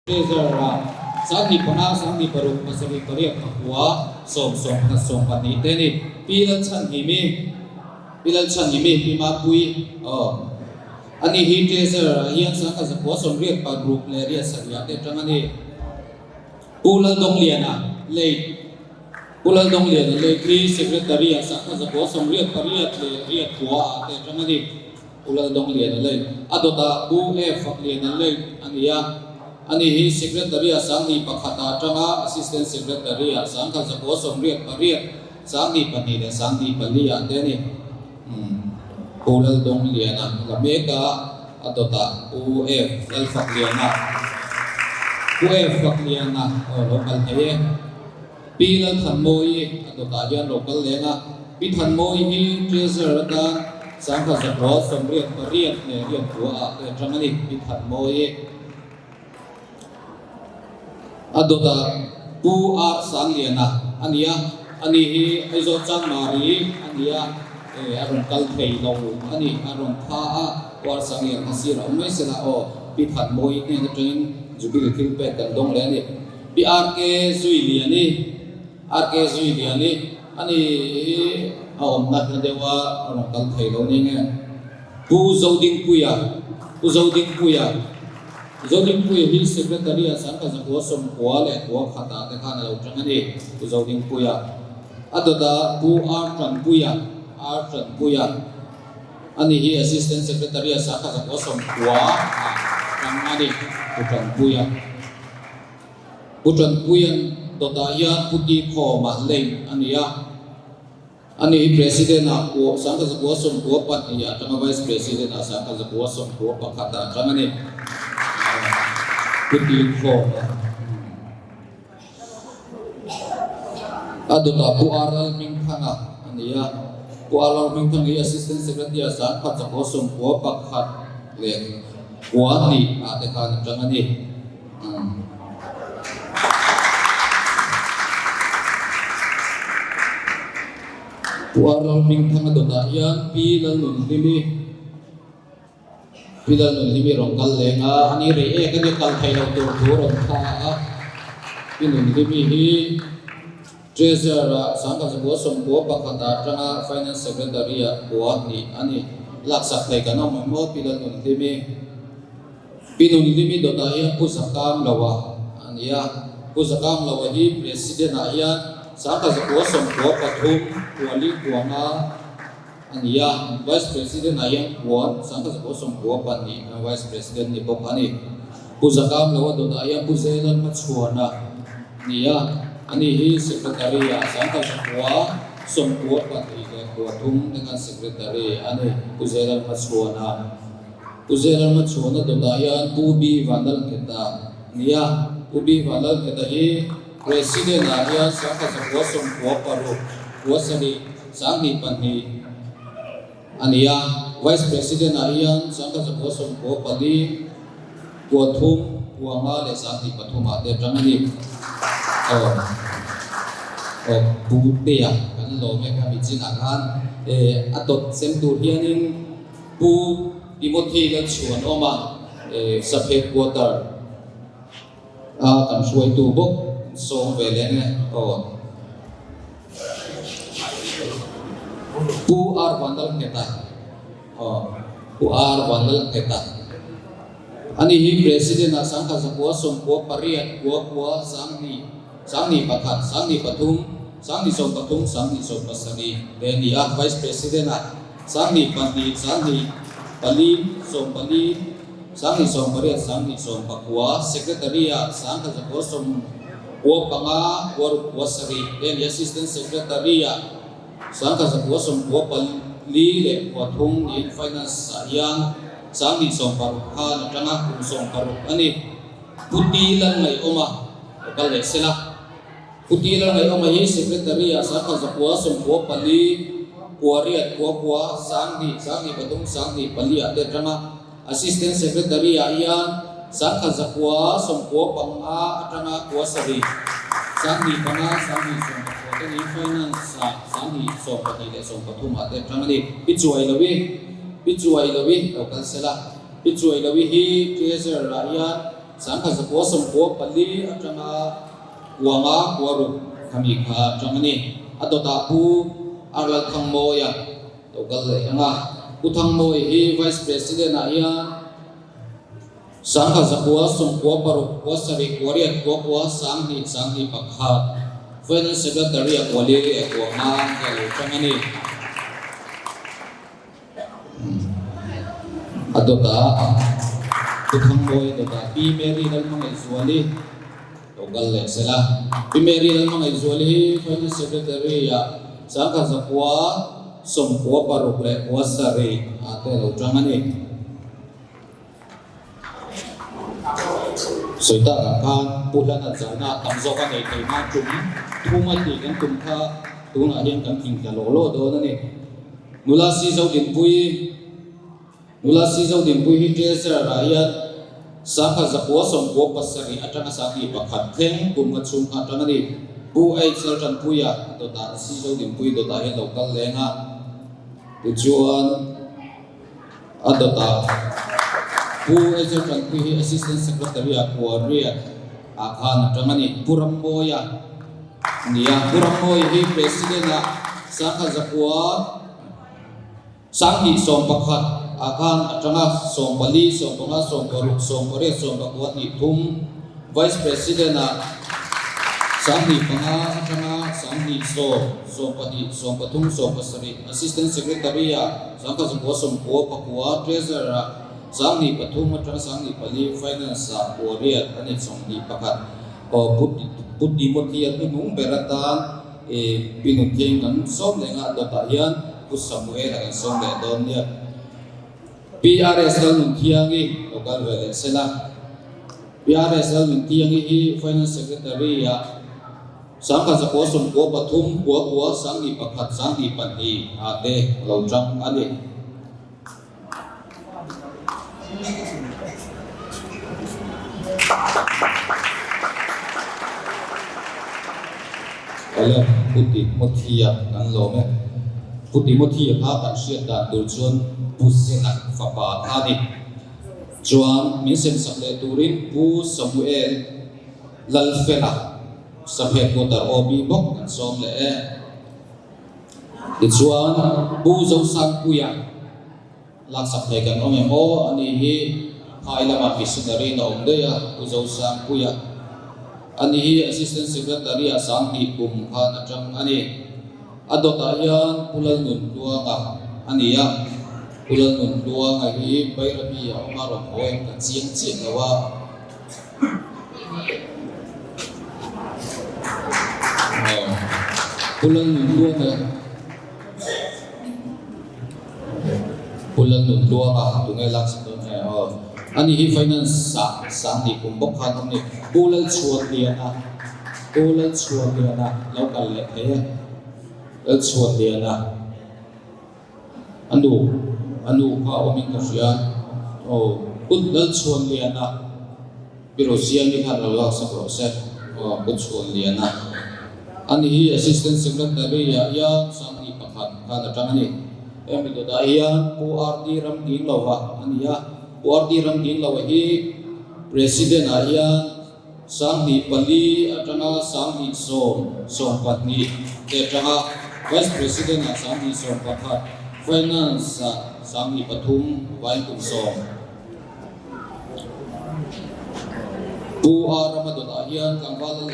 Treasurer ah 25, 36, 7, 8, 9, 10, 11, 12 te a ni. Pi Lalchhanhimi, Pi Lalchhanhimi, Pi Mapuii, aw. Ani hi Treasurer ah hian 10,9 sawmriat paruk leh riat sarih ah te atang a ni. Pu Laldawngliana, late. Pu Laldawngliana, late hi Secretary ah 10,9 88 leh riat kua ah te atang a ni. Pu Laldawngliana lei a dawtah Pu E Fakliana lei a ni a. Ani hi Secretary-a 21 ah atanga Assistant Secretary-a 1998, 22 leh 24 ah te a ni. Pu Laldawngliana la mek a, a dawtah Pu E Lalfakliana, Pu E Fakliana aw lo kal thei e. Pi Lalthanmawii a dawtah hian lo kal leng a, Pi Thanmawii hi Treasurer atan 1988 leh riat kua ah te atang a ni, Pi Thanmawii. A dawtah Pu R Sangliana a ni a, ani hi Aizawl Changmari a ni a, a rawn kal thei lo a ni, a rawn tha a, Pu R Sangliana kha sir a awm mai sela aw, Pi Thanmawii hnen atangin Jubilee thil pek kan dawng leh a ni. Pi RK Zuiliani, RK Zuiliani, ani hi a awmna hla deuh a a rawn kal thei lo ni nge. Pu Zodingpuia, Pu Zodingpuia, Zodingpuia hi Secretary ah Sangkazakua sawmkua leh kua khatah te khan a lo tang a ni, Pu Zodingpuia. A dawtah Pu R Tanpuia, R Tanpuia, ani hi Assistant Secretary ah Sangkazakua sawmkua ah tang a ni, Pu Tanpuia. Pu Tanpuia'n dawtah hian Pu Tikhawma lane a ni a. Ani hi President ah kua 1992 ah atanga Vice President ah 1991 ah atang a ni. Pu Tikhawma a dawtah Pu RL Hmingthanga a ni a. Pu RL Hmingthanga hi Assistant Secretary ah 1991 leh kua hnih ah te khan atang a ni. Pu Arlalhmingthanga dawtah hian Pi Lalnunhlimi, Pi Lalnunhlimi rawn kal leng a, ani rei ek a nia kal thei lo tur thu a rawn tha a. Pi Nunhlimi hi Treasurer-ah 1991 atanga Finance Secretary-ah kua hnih a ni. Laksak thei kan awm ang maw Pi Lalnunhlimi? Pi Nunhlimi dawtah hian Pu Zakam Loa a ni a. Pu Zakam Loa hi President ah hian 1993 Kuali Kuanga a ni a. Vice President ah hian Kuan 1992 Vice President ni bawk a ni. Pu Zakam Loa dawtah hian Pu Zelan Hmachhuana a ni a. Ani hi Secretary ah 1992 te khan Secretary a ni, Pu Zelan Hmachhuana. Pu Zerama chhuahna dawtah hian Pu B Vanlalngheta a ni a. Pu B Vanlalngheta hi President ah hian 1996 kua sarih 22 a ni a. Vice President ah hian 1994 kua thum kua nga leh 23 ah te atang a ni. Aw aw Pu Tea kan lawm e kha mi chinah khan a dawt sem tur hianin Pu Timothy Lalchhuanawma Sub Headquarter a kan hruaitu bawk sawm ve leh nge aw. Pu R Vanlalngheta aw Pu R Vanlalngheta ani hi President ah 1998 kua kua 20 21 23 23 27 te a ni a Vice President ah 22, 24, 14, 28, 29, Secretary ah 1995, 27 te a ni. Assistant Secretary ah 1994 leh 3 niin Finance ah hian 26 khan atanga kum 60 a ni. Pu Ti Lalngaihawma a kal leh sela. Pu Ti Lalngaihawma hi Secretary ah 1994, kua riat kua kua 2, 23, 24 ah te atang a. Assistant Secretary ah hian 1995 atanga kua sarih, 25, 29 te niin Finance ah 22 leh 13 ah te atang a ni. Pi Chuai Lovi, Pi Chuai Lovi lo kal sela. Pi Chuai Lovi hi Treasurer ah hian. 1994 atanga kuanga kua ruk khami kha atang a ni. A dawtah Pu R Lalthangmawia lo kal leh ang a. Pu Thangmawia hi Vice President ah hian 1996 7 kua kua 2 2 1 Finance Secretary ah kua li leh kua nga te a lo tang a ni. A dawtah Pu Thangmawia dawtah Pi Mary Lalhmangaihzuali lo kal leh se la. Pi Mary Lalhmangaihzuali hi Finance Secretary ah 1996 leh kua 7 ah te a lo tang a ni. Sawi tak ang khan Pu Hlana zaina tam zawk a nei thei nan tum thum a tih kan tum kha tunah hian kan tling ta law law dawn a ni. Nula Si Zodinpui Nula Si Zodinpui hi Treasurer ah hian 1997 atanga 2001 thleng kum nga chhung kha atang a ni. Pu H Laltanpuia dawtah Si Zodinpui dawtah hian lo kal leng a, tichuan, A dawtah Pu Ezra Tanpui hi Assistant Secretary ah kua riat ah khan a tang a ni. Pu Rammawia a ni a, Pu Rammawia hi President ah 1900 2111 ah khan a tang a, 14, 15, 16, 18, 19, hnih thum Vice President ah 25 atanga 20, 12, 13, 17 Assistant Secretary ah 1994 pakua, Treasurer ah 23 atanga 24 Finance ah kua riat a ni 21 aw Pu Pu Timothy a hnuhnung ber atan i Pi Nutling kan sawm leh nghah dawtah hian Pu Samuel a kan sawm leh dawn nia. PRS Lalnunthiangi lo kal ve leh sela. PRS Lalnunthiangi hi Finance Secretary ah 1993 kua kua 21 22 ah te lo tang a ni. Awle, Pu Timothy-a kan lawm e. Pu Timothy-a kha kan hriat dan tur chuan Pu Sena fapa kha a ni. Chuan min semsak leh turin Pu Samuel Lalfela Saphet Quarter OB bawk kan sawm leh e. Tichuan Pu Zosangpuia. Laksak thei kan awm em aw? Ani hi phai lamah missionary in a awm daih a, Pu Zosangpuia. Ani hi Assistant Secretary ah 2000 kum khan a tang a ni. A dawtah hian Pu Lalnuntluanga a ni a, Pu Lalnuntluanga hi Bairabi a awm a, rawn haw em ka chiang chiah lo a. Pu Lalnuntluanga. Pu Lalnuntluanga tunge lak sak dawn nge aw. Ani hi finance ah 2000 kum bawk khan awm ni. Pu Lalchhuanliana Pu Lalchhuanliana lo kal leh thei e. Lalchhuanliana a nu a nu kha awmin ka hria aw. Pu Lalchhuanliana Pi Rosiami khan lo lak sak rawh se aw Pu Chhuanliana. Ani hi Assistant Secretary ah hian 21 khan a tang a ni. Hemi dawtah hian Pu RD Ramdinglova a ni a, Pu RD Ramdinglova hi President ah hian 24 atanga 20 12 te atanga Vice President ah 21, Finance ah 23 vai kum sawm. Pu A rama dawtah hian tlangval lal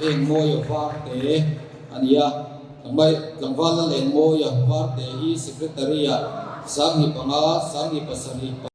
Engmawia Varte a ni a, tlangval lal Engmawia Varte hi Secretary-ah 25, 27.